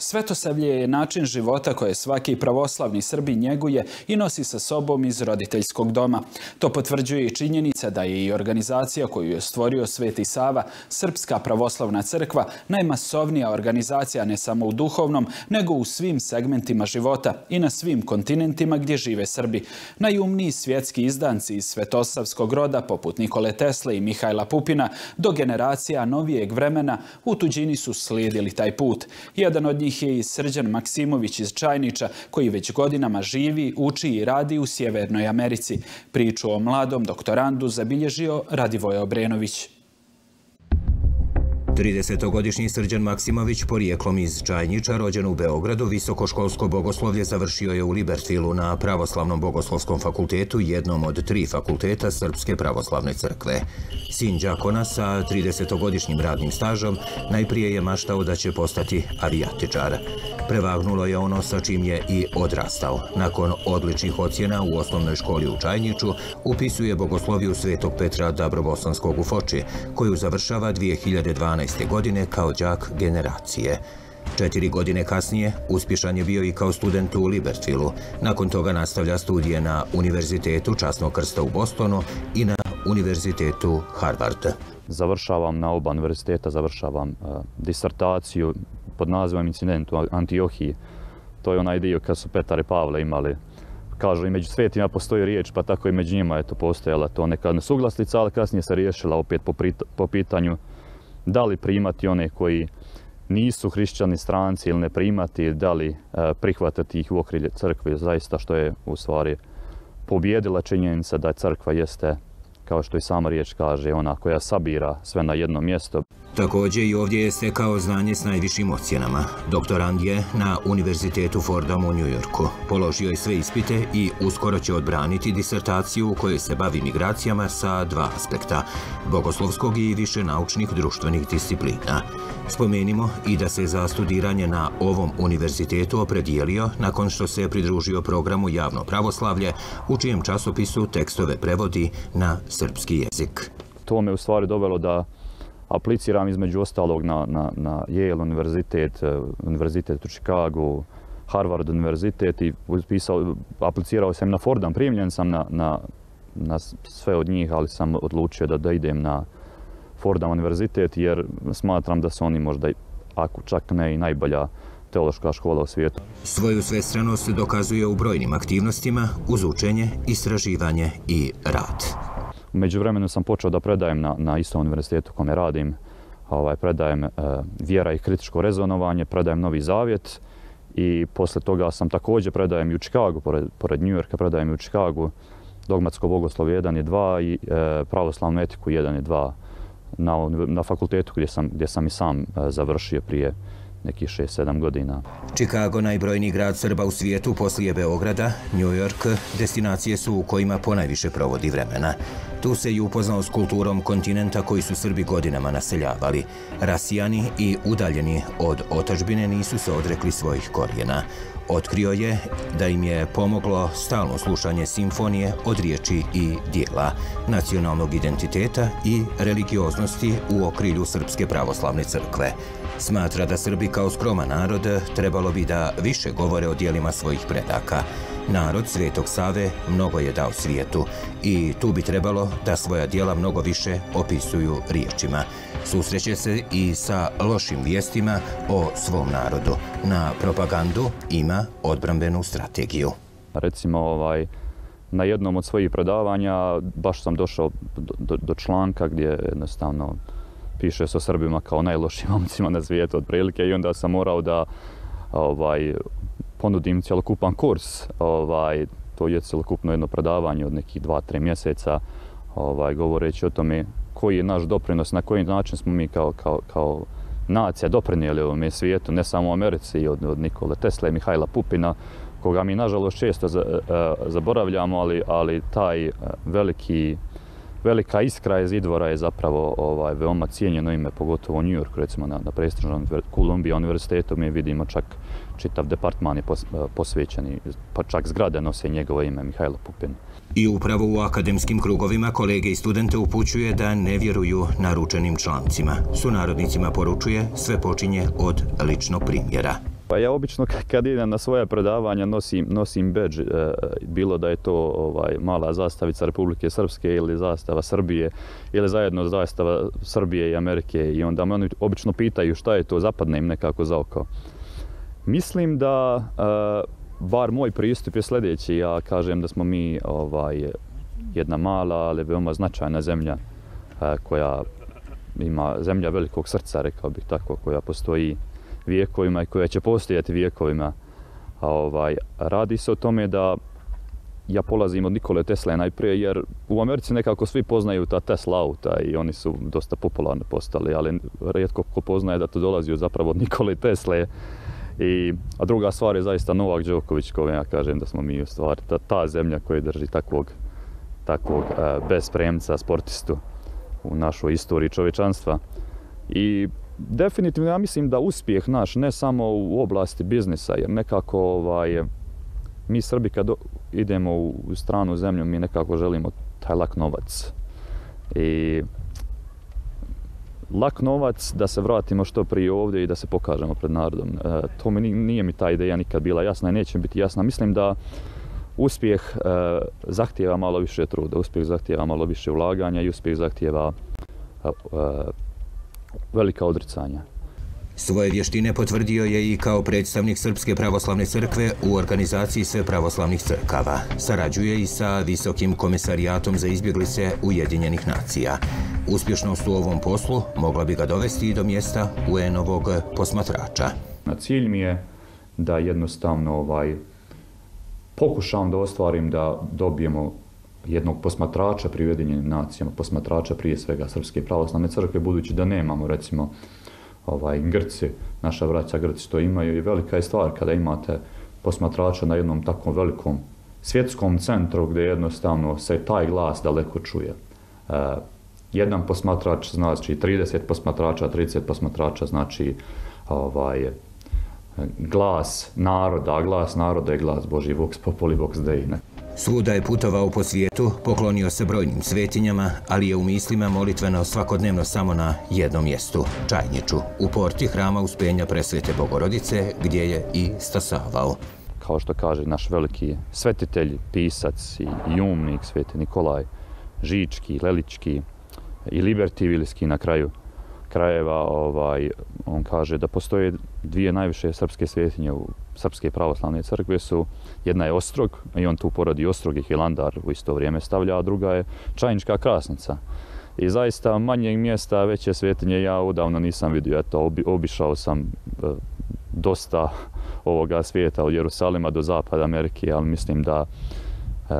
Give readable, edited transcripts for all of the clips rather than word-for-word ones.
Svetosavlje je način života koje svaki pravoslavni Srbin njeguje i nosi sa sobom iz roditeljskog doma. To potvrđuje i činjenica da je i organizacija koju je stvorio Sveti Sava, Srpska pravoslavna crkva, najmasovnija organizacija ne samo u duhovnom, nego u svim segmentima života i na svim kontinentima gdje žive Srbi. Najumniji svjetski izdanci iz svetosavskog roda, poput Nikole Tesle i Mihajla Pupina, do generacija novijeg vremena u tuđini su slijedili taj put. Jedan od njih je i Srđan Maksimović iz Čajniča, koji već godinama živi, uči i radi u Sjevernoj Americi. Priču o mladom doktorandu zabilježio Radivoj Obrenović. 30-godišnji Srđan Maksimović, porijeklom iz Čajniča, rođen u Beogradu, visokoškolsko bogoslovlje završio je u Libertvilu na Pravoslavnom bogoslovskom fakultetu, jednom od 3 fakulteta Srpske pravoslavne crkve. Sin đakona sa 30-godišnjim radnim stažom najprije je maštao da će postati avijatičar. Prevagnulo je ono sa čim je i odrastao. Nakon odličnih ocjena u osnovnoj školi u Čajniču upisuje bogosloviju Svetog Petra Dabrobosanskog u Foči, koju završava 2012. godine kao đak generacije. 4 godine kasnije uspješan je bio i kao student u Libertvilu. Nakon toga nastavlja studije na Univerzitetu Časnog krsta u Bostonu i na Univerzitetu Harvard. Završavam na oba univerziteta, završavam disertaciju pod nazivom Incident u Antiohiji. To je onaj dio kad su Petar i Pavle imali. Kažu i među svetima postoji riječ, pa tako i među njima je to postojala to neka nesuglaslica, ali kasnije se riješila opet po pitanju da li primati one koji nisu hrišćani, stranci ili ne primati, da li prihvatati ih u okrilje crkve, zaista što je u stvari pobjedila činjenica da crkva jeste, kao što i sama riječ kaže, ona koja sabira sve na jedno mjesto. Također i ovdje je stekao znanje s najvišim ocjenama. Doktorand je na Univerzitetu Fordham u Njujorku. Položio je sve ispite i uskoro će odbraniti disertaciju u kojoj se bavi migracijama sa 2 aspekta, bogoslovskog i više naučnih društvenih disciplina. Spomenimo i da se za studiranje na ovom univerzitetu opredijelio nakon što se pridružio programu Javno pravoslavlje, u čijem časopisu tekstove prevodi na srpski jezik. To me u stvari dovelo da apliciram između ostalog na Yale univerzitet, univerzitet u Chicagu, Harvard univerzitet i aplicirao sam na Fordham. Primljen sam na sve od njih, ali sam odlučio da idem na Fordham univerzitet jer smatram da su oni možda, ako čak ne i najbolja teološka škola u svijetu. Svoju svestranost dokazuje u brojnim aktivnostima uz učenje, istraživanje i rad. U međuvremenu sam počeo da predajem na istom univerzitetu kome radim. Predajem vjera i kritičko rezonovanje, predajem Novi Zavjet i posle toga sam također predajem i u Chicagu, pored New Yorka predajem i u Chicagu dogmatsko bogoslovlje 1 i 2 i pravoslavnu etiku 1 i 2 na fakultetu gdje sam i sam završio prije nekih 6-7 godina. Chicago, najbrojniji grad Srba u svijetu poslije Beograda, New York, destinacije su u kojima ponajviše provodi vremena. Tu se i upoznao s kulturom kontinenta koji su Srbi godinama naseljavali. Rasijani i udaljeni od otadžbine nisu se odrekli svojih korijena. Otkrio je da im je pomoglo stalno slušanje simfonije od riječi i dijela, nacionalnog identiteta i religioznosti u okrilju Srpske pravoslavne crkve. Smatra da Srbi kao skroman narod trebalo bi da više govore o dijelima svojih predaka. Narod Svetog Save mnogo je dao svijetu i tu bi trebalo da svoja dijela mnogo više opisuju riječima. Susreće se i sa lošim vijestima o svom narodu. Na propagandu ima odbrambenu strategiju. Recimo, na jednom od svojih predavanja baš sam došao do članka gdje jednostavno piše se o Srbima kao najlošim momcima na svijetu otprilike i onda sam morao da ponudim cjelokupan kurs. To je cjelokupno jedno predavanje od nekih 2-3 mjeseca govoreći o tome koji je naš doprinos, na koji način smo mi kao nacija doprinijeli ovome svijetu, ne samo u Americi, od Nikole Tesle i Mihajla Pupina, koga mi nažalost često zaboravljamo, ali taj velika iskra iz Idvora je zapravo veoma cijenjeno ime, pogotovo u New Yorku, recimo na prestižnom Columbia univerzitetu mi vidimo čak čitav departman je posvećen, pa čak zgrade nose njegovo ime, Mihajlo Pupin. I upravo u akademskim krugovima kolege i studente upućuje da ne vjeruju naručenim člancima. Sunarodnicima poručuje sve počinje od ličnog primjera. Pa ja obično kad idem na svoje predavanja nosim bedž, bilo da je to mala zastavica Republike Srpske ili zastava Srbije ili zajedno zastava Srbije i Amerike i onda me oni obično pitaju šta je to, zapadne im nekako za oko. Mislim da, bar moj pristup je sljedeći, ja kažem da smo mi jedna mala, ali veoma značajna zemlja koja ima zemlja velikog srca, rekao bih tako, koja postoji vijekovima i koja će postojati vijekovima. Radi se o tome da ja polazim od Nikole Tesle najprije, jer u Americi nekako svi poznaju ta Tesla auta i oni su dosta popularni postali, ali rijetko ko poznaje da to dolazi zapravo od Nikole Tesle. A druga stvar je zaista Novak Đoković, kojem ja kažem da smo mi u stvari ta zemlja koja drži takvog bespremca, sportistu u našoj istoriji čovječanstva. I definitivno ja mislim da uspjeh naš ne samo u oblasti biznisa, jer nekako mi Srbi kad idemo u stranu zemlju, mi nekako želimo taj lak novac. I lak novac da se vratimo što prije ovdje i da se pokažemo pred narodom. Nije mi ta ideja nikad bila jasna i neće biti jasna. Mislim da uspjeh zahtijeva malo više truda, uspjeh zahtijeva malo više ulaganja i uspjeh zahtijeva velika odricanja. Svoje vještine potvrdio je i kao predstavnik Srpske pravoslavne crkve u organizaciji sve pravoslavnih crkava. Sarađuje i sa Visokim komesarijatom za izbjeglice Ujedinjenih nacija. Uspješnost u ovom poslu mogla bi ga dovesti i do mjesta UN-ovog posmatrača. Cilj mi je da jednostavno pokušam da ostvarim da dobijemo jednog posmatrača pri Ujedinjenim nacijama, posmatrača prije svega Srpske pravoslavne crkve, budući da nemamo recimo Grci, naša braća Grci to imaju i velika je stvar kada imate posmatrača na jednom takvom velikom svjetskom centru gdje jednostavno se taj glas daleko čuje. Jedan posmatrač znači 30 posmatrača, 30 posmatrača znači glas naroda, a glas naroda je glas Božji, vox populi, vox dei. Svuda je putovao po svijetu, poklonio se brojnim svetinjama, ali je u mislima molitveno svakodnevno samo na jednom mjestu, Čajniču, u porti hrama Uspenja Presvete Bogorodice, gdje je i stasavao. Kao što kaže naš veliki svetitelj, pisac i umnik, sveti Nikolaj Žički, Lelički i Libertivilski na kraju krajeva, on kaže da postoje dvije najviše srpske svetinje u Srpske pravoslavne crkve su, jedna je Ostrog i on tu poradi Ostrog i Hilandar u isto vrijeme stavlja, a druga je Čajnička Krasnica. I zaista manjeg mjesta, veće svetinje ja odavno nisam vidio. Eto, obišao sam dosta ovoga svijeta od Jerusalima do zapada Amerike, ali mislim da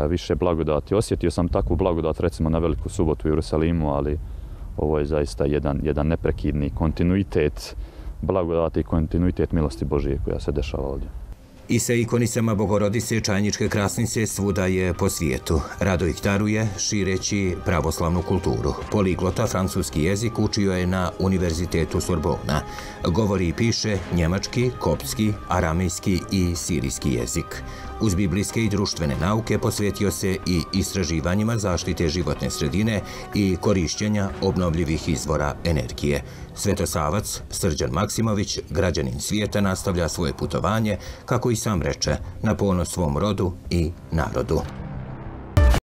više blagodati. Osjetio sam takvu blagodat recimo na Veliku subotu u Jerusalimu, ali ovo je zaista jedan neprekidni kontinuitet blagodati i kontinuitet milosti Božije koja se dešava ovdje. I sa ikonicama Bogorodice Čajničke Krasnice svuda je po svijetu. Rado ih daruje šireći pravoslavnu kulturu. Poliglota francuski jezik učio je na Univerzitetu Sorbona. Govori i piše njemački, koptski, aramejski i sirijski jezik. Uz biblijske i društvene nauke posvetio se i istraživanjima zaštite životne sredine i korišćenja obnovljivih izvora energije. Svetosavac Srđan Maksimović, građanin svijeta, nastavlja svoje putovanje, kako i sam reče, na ponos svom rodu i narodu.